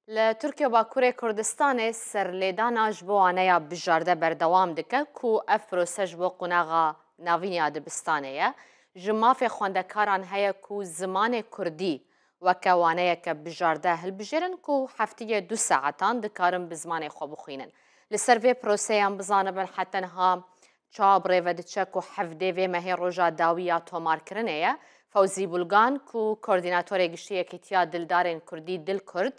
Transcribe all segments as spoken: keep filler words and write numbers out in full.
Li Tirkiye û Bakurê Kurdistanê serlêdana ji bo waneya bijarde berdewam dike ku ev prose ji bo qonaxa navîn ya dibistanê ye. Ji mafê xwendekaran heye ku zimanê kurdî weke waneyeke bijarde hilbijêrin ku heftiyê du saetan dikarin bi zimanê xwe bixwînin. Li ser vê proseyê em bizanibin heta niha çawa bi rê ve diçe ku hevdê vê mehê roja dawî ya tomarkirinê ye. Fewzî Bulgan ku koordînatorê giştî Yekîtiya Dildarên Kurdî, Dil Kurd,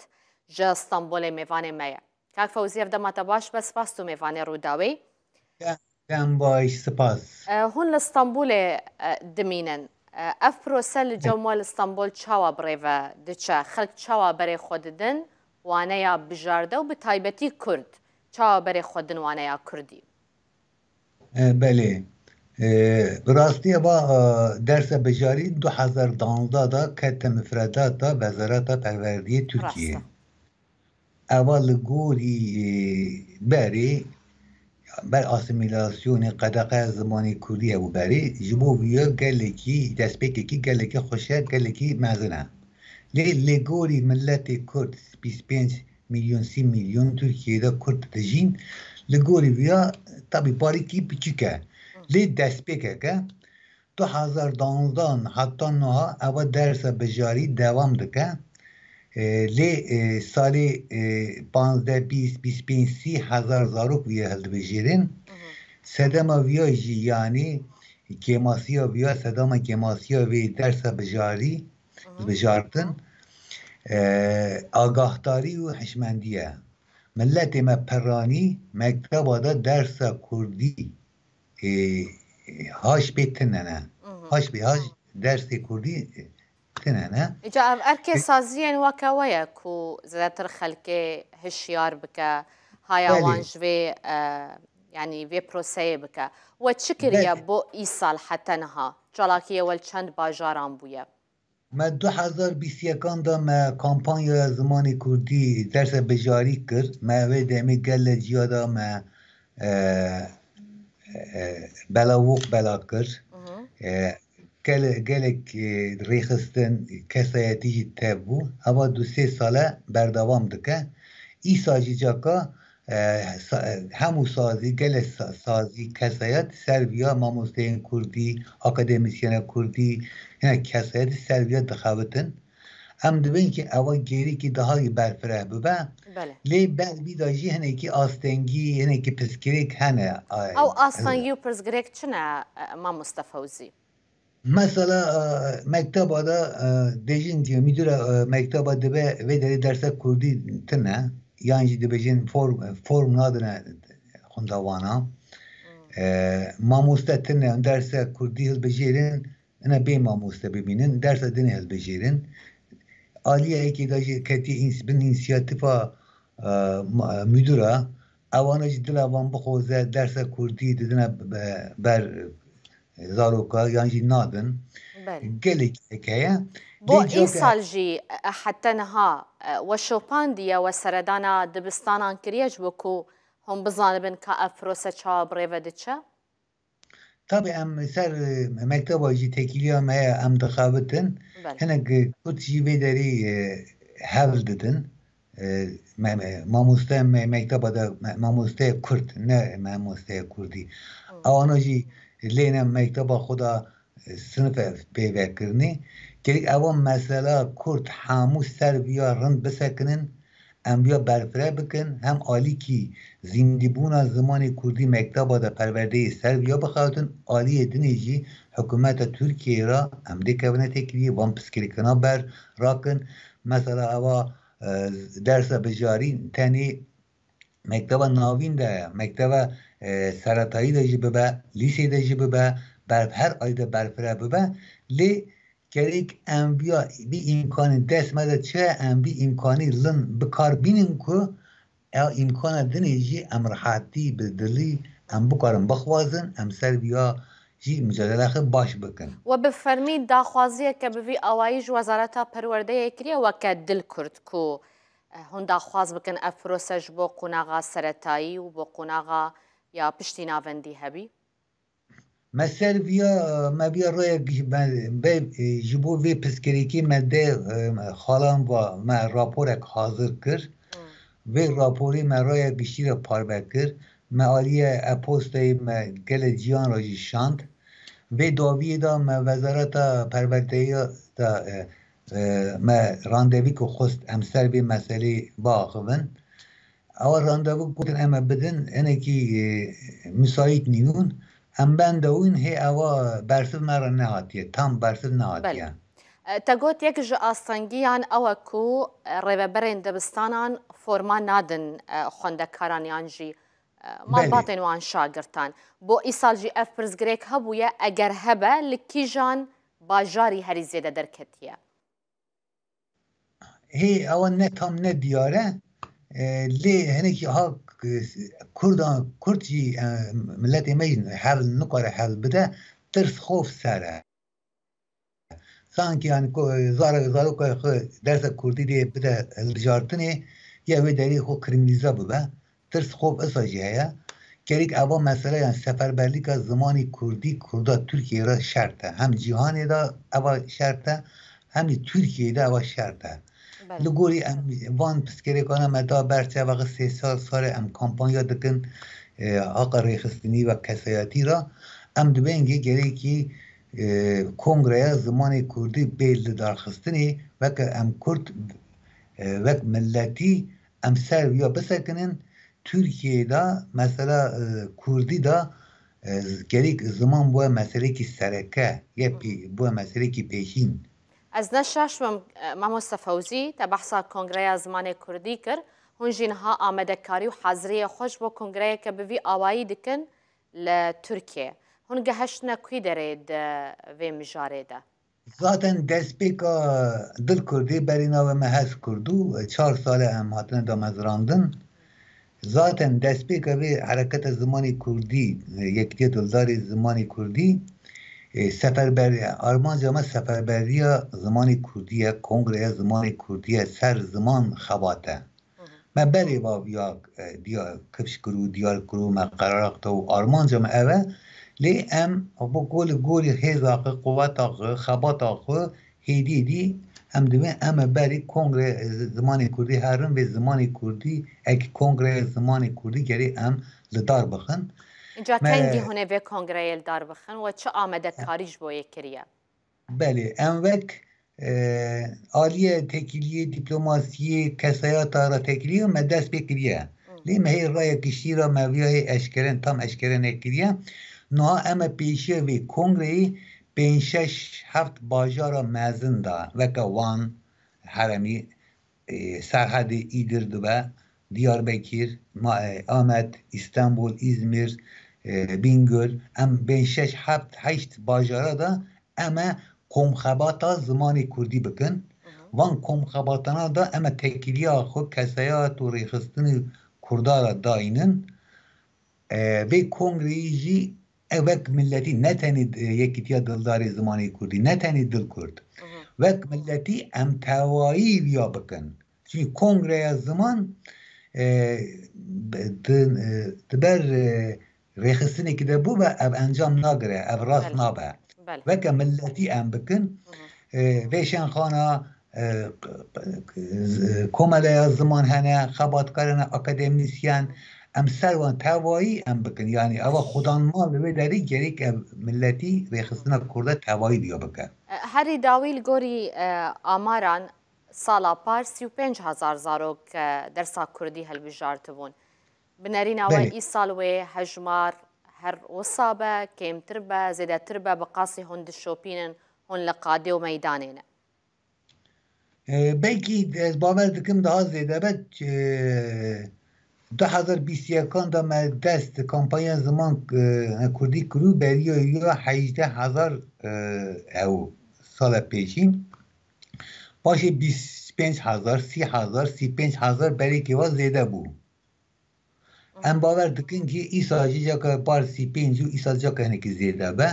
ji Stenbolê mêvanê me ye. Kak Fewzî, ev dema te baş be, spas tu mêvanê Rûdawê. Dem baş, spas. E, hûn li Stenbolê, e, dimînin. E, ev prose li cem we li Stenbol çawa bi rê ve diçe? Xelk çawa berê xwe didin waneya bijarde û bi taybetî Kurd? Çawa berê xwe din waneya Kurdî? E, belê. E, bi rastî eva, e, dersa bijarî du hezar danzdeh de kete mifredata Wezareta Perwerdiyê Tirkiyê. Rast e. Eva li gorî, e, berê, ber asîmîlasyonê, qedexe zimanê kurdî hebû berê, ji bo vîya gelekî, destpêkekî gelekî xweş e, gelekî mezin e. Lê li gorî miletê kurd, bîst pênc milyon, sî milyon Tirkiyeyê de kurd dijîn, li gorî vîya tabî parîkî biçûk e. Lê destpêkek e. Du hezar danzdeh heta niha eva dersa bijarî dewam dike. E, lê, e, salê, e, panzdeh, bîst, bîst pênc, sî hezar zarok vîya hildibijêrin. Sedema vîya jî, yanî kêmasiya vîya, sedema kêmasiya vê dersa bijarî, bijartin, e, agahdarî û hişmendî ye. Miletê me piranî mekteba de dersa kurdî, e, haş pê tine ne. Haş pê haş dersê kurdî, e, tine ne. Îca ev erkê saziyên weke we ye ku zêdetir xelkê hişyar bike, haya Belê. wan ji vê, e, yanî vê proseyê bike. We çi kiriye Belê. bo îsal heta niha? Çalakiyê we li çend bajaran bûye? Me du hezar bîst yekan de me kampanyaya zimanê kurdî derse bijarî kir. Me wê demê gele ciya de me, e, e, belavoq bela kir. E, gele-, gelek, e, rêxistin, kesayetî jî tev bû. Eva du sê sale berdewam dike. Îsa jî caka e, sa-, e, hemû sazî, gelek sa-, sazî, kesayet ser viya mamosteyên kurdî, akademîsyena kurdî, hinek kesayetî ser viya dixebitin. Em dibên ki ewa gêrîkî daha yî berfireh bibe. Belê. Lê ber vî de jî hinekî astengî, hinekî pirsgirêk hene, a, Ew astengî û pirsgirêk çi ne, e, mamoste Fewzî? Mesela, e, mekteba de, e, dêjin ki müdüre, e, mekteba dibe vê derê derse kurdî tine, yan jî dibêjin form, form nadine xundawana. E, mamoste tine, derse kurdî hilbijêrin, ine bê mamoste bibînin, derse dinê hilbijêrin. Aliyê êkê de jî ketiye ins-, bin însiyatifa, e, ma-, müdüra, ewana jî dila van bixoze, derse kurdî didine be-, ber zaroka yan jî nadin. Belê. Gelek heye. Bo Lê cake îsal jî, e, heta niha, e, we şopandiye, we seredana dibistanan kiriye ji bo ku hûn bizanibin ka ev prose çawa bi rê ve diçe? Tabi em ser, e, mekteba jî tekîliya me ye, em dixebitin. Belê. Hinek, e, kurt jî vê derî, e, hewl didin. E, me, me, mamoste me, mekteba de me, mamosteya kurd, ne mamosteya kurdî. Hı. Ewana jî lêne mekteba xwe de, e, sinife pê vekirinê. Gerek ewa mesela kurd hemû ser viya rind bisekinin, em viya berfireh bikin, hem alîkî zîndîbûna zimanê kurdî mekteba de perwerdeyê ser viya bixewtin, aliyê dinê jî hikûmeta Tirkiyeyê re em dê kevine têkiliyê, van piskirêkirina ber rakin. Mesela ewa e, dersa bijarî tenê mekteba navîn de ye, mekteba, e, seretayî de jî bibe, lîsê de jî bibe, ber-, her alî de berfireh bibe. Lê gerek em viya, vî îmkanî dest me de çi ye, em vî îmkanî lin bi kar bînin ku ew îmkana dinê jî em rehetî, bi dilî em bikarin bixwazin, em ser viya jî micadeleya xwe baş bikin. We bi fermî daxwaziyeke bi vî awayî ji Wezareta Perwerdeyê kiriye weke Dil Kurd ku, eh, hûn daxwaz bikin ev prose ji bo qonaxa seretayî û bo qonaxa ya piştî navendî hebî? Me ser viya, me viya raya gi-, me, be, e, ji bo vê pirsgirêkê me dê, e, xalan va me raporek hazir kir. Vê raporê me raya giştî re parve kir. Me aliyê e-posteyê me gelê ciyan re jî şand. Vê dawiyê de me Wezareta Perwerdeyiya de, e, e, me randevî ku xwest em ser vê meselê biaxivin. Ewa randevu gotin em ê bidin, hinekî, e, müsait nîbûn. Em bendewîn hê ewa bersiv me re nehatiye, tam bersiv nehatiye. Belê. E, te got yek ji astengiyan ew e ku, e, rêveberên dibistanan forma nadin, e, xwendekaran yan jî, e, Belê. malbatên wan şagirtan. Bo îsal jî ev pirsgirêk hebûye, eger hebe, li kîjan bajarî herî zêde derketiye? Hê ewa ne tam ne diyar e. E, lê hinekî ha, e, Kurdan, Kurd jî, e, miletê me jî hewl nikare hewl bide, tirs xof ser e. Sankî yani ko-, zare-, zaroka xwe dersa Kurdî dê bide hilbijartinê, ya wê derê xwe krîminalîze bibe. Tirs xov isa jî heye. Gerek eva mesele, yani seferberlîka zimanê kurdî, kurda Tirkiyeyê re şert e. Hem cîhanê de eva şert e, hem jî Tirkiyeyê de eva şert e. Belê. Li gorî em van pirsgirêkana me da ber çav, sê sal sare em kampanya dikin, e, haqa rêxistinî ve kesayetî re. Em dibên ki gerekî, e, kongreya zimanê kurdî bê lidarxistinê, weke em kurd, e, wek miletî em ser viya bisekinin. Tirkiyeyê de mesela, e, kurdî de, e, gerek ziman bûye meselekî sereke, ye pê-, bûye meselekî pêşîn. Ez ne şaş bim, e, Mamoste Fewzî, te behsa Kongreya Zimanê Kurdî kir. Hûn jî niha amadekarî û haziriyê xwe ji bo kongreyeke bi vî awayî dikin li Tirkiyeyê. Hûn gehiştine kû derê di vê mijarê de? Zaten destpêka Dil Kurdî berî navê me Hez Kurdû, çar sal e em hatine damezrandin. Zaten destpêka vê hereketa zimanê kurdî, e, Yekîtiya Dildarê Zimanê Kurdî, e, seferber-, armanca me seferberiya zimanê kurdî ye, kongreya zimanê kurdî ye, ser ziman xebat e. Hı hı. Me berê va viya, e, diya kifş kirû, diyar kirû, me qerar axta û armanca me ev e. Lê em bo ku li gorî hêza xwe, quweta xwe, xebata xwe, hêdî hêdî em dibên em ê berî kongre, e, zimanê kurdî herin, vê zimanê kurdî, eke kongreya zimanê kurdî gerê em li dar bixin. Înca Me- kengî hûn ê vê kongreyê li dar bixin we çi amadekarî ji bo yê kiriye? Belê, em wek, e, aliyê têkiliyê, dîplomasiyê, kesayeta re têkiliyê me dest pê kiriye. Hmm. Lê me hê raya giştî re me viyayê eşkere, tam eşkere nekiriye. Niha em ê pêşiya vê kongreyê pênc şeş heft bajara mezin de, weke Wan, Herêmî, e, Serhedê, Îdir dibe, Diyarbekir, Ma-, e, Amed, Îstanbul, Îzmîr, e, Bingöl, em pênc şeş heft heşt bajara de em ê komxebata zimanê kurdî bikin. Hı hı. Van komxebatana de em ê têkiliya xwe, kesayet û rêxistinê kurda re dayînin. E, vê kongreyê jî ev wek miletî ne tenê, e, Yekîtiya Dildarê Zimanê Kurdî, ne tenê Dil Kurd. Hı hı. Wek miletî em tevayî viya bikin. Çünkü kongreya ziman, e, di, e, di ber, e, rêxistinekî de bû ve ev encam nagire, ev rast Belê. nabe. Belê. Weke miletî em bikin, Hı hı. e, vêşanxana, e, q-, q-, z-, komeleya ziman hene, xebatkar hene, akademîsyen, em ser wan tevayî em bikin. Yani eva xudanma li vê derî gerek ev miletî rêxistina kurda tevayî viya bike. E, herî dawî li gorî, e, amaran sala par sî û pênc hezar zarok, e, dersa kurdî hilbijartibûn. Bi nerîna we Belê. îsal wê hejmar her wisa be, kêmtir be, zêdetir be, bi qasî hûn dişopînin, hûn li qadê û meydanê ne? E, belkî ez bawer dikim daha zêde be, e, du hezar bîst yekan de me dest kampanya ziman, e, kurdî kirû, beriya ya hejdeh hezar, e, ew sala pêşî. Paşê bîst pênc hezar, sî hezar, sî pênc hezar berê kêva zêde bû. Em bawer dikin ki îsa jî caka par sî pênc û îsa caka hinekî zêde be.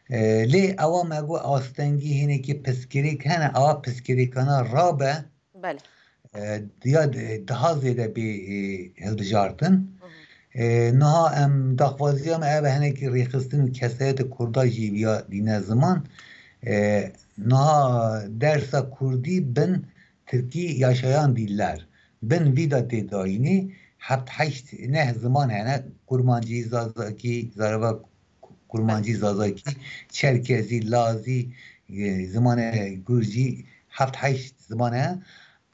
E, lê ewa me got astengî hinekî pirsgirêk hene, ewa pirsgirêkana rabe, Belê. e, diya, e, daha zêde bê, e, hilbijartin. Hı hı. E, niha em daxwaziya me ev e, hinekî rêxistin û kesayetê Kurda jî viya dîne ziman. E, niha dersa Kurdî bin Tirkî yaşayan diller. Bin vî de tê dayînê heft heşt neh ziman hene. Kurmancî, Zazakî, zareva Kurmancî, Zazakî, Çerkezî, Lazî, e, zimanê Gurcî, heft heşt ziman hene.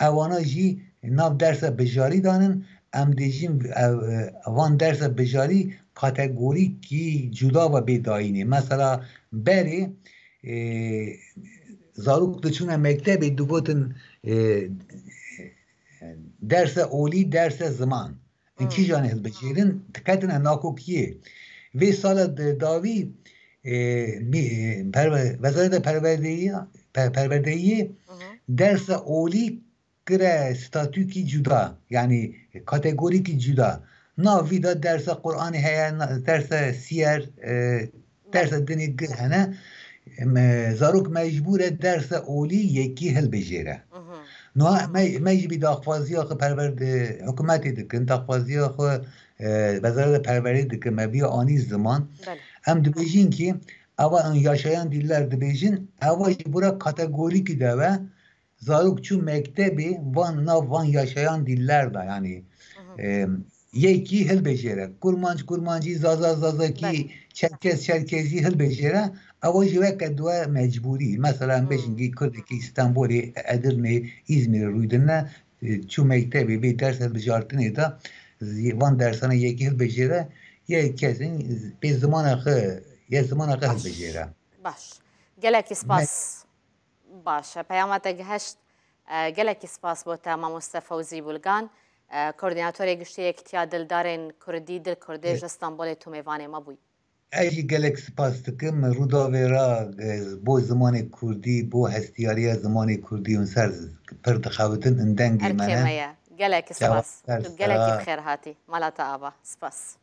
Ewana jî nav dersa bijarî danin. Em dê jî ev, e, van dersa bijarî kategorîkî cuda ve bê dayînê. Mesela berê, e, zarok diçûne mektebê digotin, e, derse olî, derse ziman. Him. Kîjan hilbijêrin, diketine nakokiyê. Vê sala di dawî, e, mî-, e, perwe-, Wezareta Perwerdeyî, per-, Perwerdeyiyê Hı hı. dersa olî kire statûkî cuda, yanî kategorîkî cuda. Nav vî de dersa Qur'anê heye, na-, dersa siyer, e, dersa dinê gir hene. Me, zarok mecbûr e dersa olî yekî hilbijêre. Hı hı. Niha me, me jî vî daxwaziya xwe perwer-, e, hikûmetê dikin, daxwaziya xwe, e, Wezareta Perwerê dikin, me vîya anî ziman. Belê. Em dibêjin ki ewa in yaşayan diller dibêjin, ewa jî bura kategorîkî de ve, zarok çû mektebê van, nav van yaşayan diller de, yanî, Hı hı. e, yekî hilbijêre. Kurmanc, Kurmancî, Zaza, Zazakî, Belê. Çerkez, Çerkezî hilbijêre. Ewa jî weke duwe mecbûrî. Mesela em bêjin Hmm. ki Kurdekî Stenbolê, Edirnê, Îzmîrê rûdine, e, çû mektebê bê ders hilbijartinê de zî-, van dersana yekî hilbijêre, yê kesin bê zimana xwe, yê zimana xwe Baş. hilbijêre. Baş. Gelekî Me- spas. Baş e, peyama te giheşt. E, gelekî spas bo te, mamoste Fewzî Bulgan, e, koordînatorê giştî Yekîtiya Dildarên Kurdî, Dil Kurdê, Evet. ji Stenbolê tu mêvanê me bûyî. Ez jî gelek spas dikim. Rûdawê re, e, bo zimanê kurdî, bo hestiyariya zimanê kurdî hûn ser pir dixewitin, in dengê me Erkê ne. me ye. Gelekî Cevap spas. ser Tu gelekî sera. Bi xêr hatî. Mala te ava. Spas.